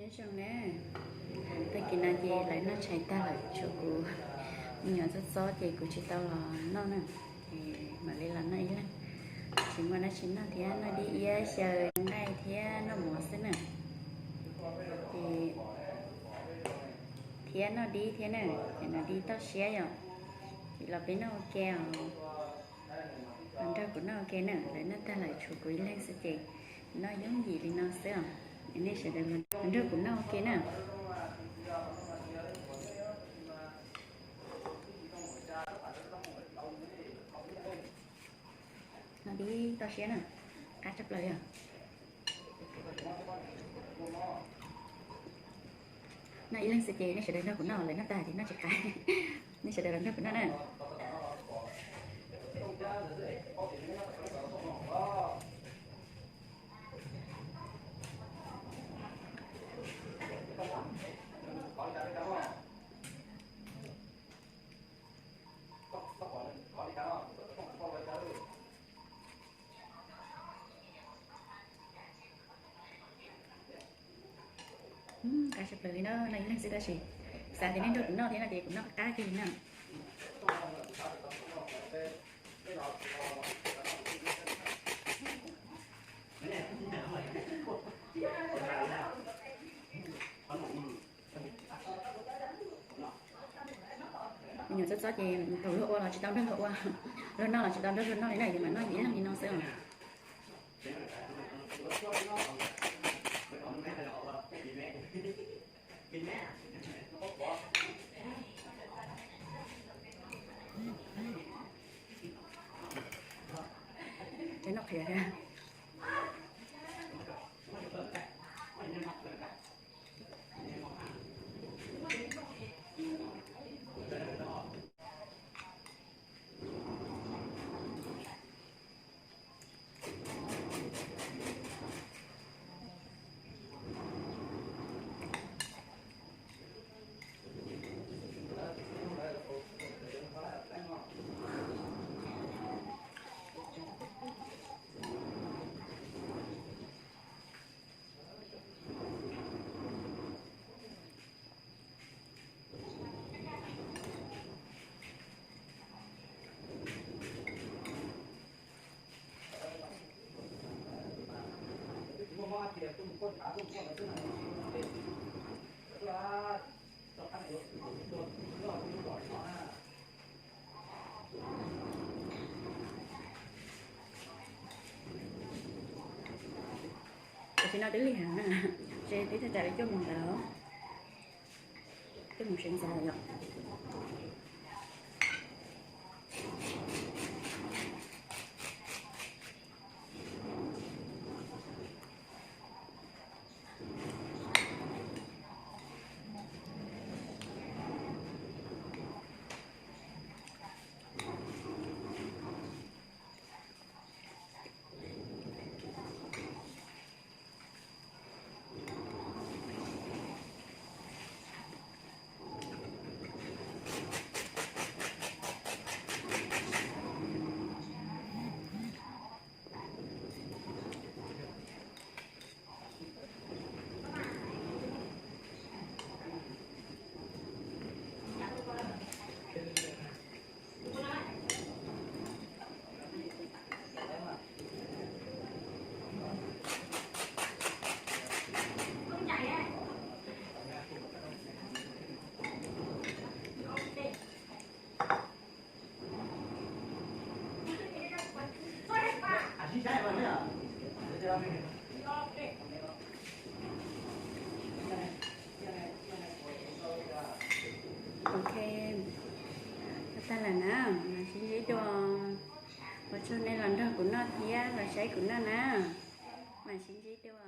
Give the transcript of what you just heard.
Nyob zoo na, tag kis no ces lawv noj tshais tag lawm tshuav kuv me nyuam txob txob ces kuv tsis tau los noj na, ces mam li los noj ib leeg. Tsis muaj dab tsi noj thiab, noj dib iab xyaw nqaij thiab noj mov xwb na. Ces thiab noj dib thiab na, ces noj dib toj siab yom. Ces los peb noj ua ke os. Los nrog kuv noj ua ke na, lawv noj tag lawm tshuav kuv ib leeg xwb ces noj yooj yim li no xwb os. Nej sawv daws los nrog kuv noj ua ke na. Noj dib toj siab na, qab tshaj plaws li os. Noj ib leeg xwb ces nej sawv daws nrog kuv noj, lawv noj tag ces noj tsis qab. Nej sawv daws los nrog kuv noj na. Qab tshaj plaws li na, noj ib leeg xwb tab sis xav tias nej nrog kuv noj thiab no ces kuv noj qab kiag li na. Me nyuam txob txob ces thaum luag ua los tsis tau nrog luag ua, luag noj los tsis tau nrog luag noj li na, ces mam noj ib leeg li no xwb os. Peb noj qhiav thiab. Tam sim no twb lig heev na, ntshe twb thaj tsam li cuaj moos ntawd, cuaj moos sawv ntxov yom. Ok, tag lawm na, mam sib ntsib dua. Ua tsaug nej los nrog kuv noj thiab los saib kuv noj na. Mam sib ntsib dua.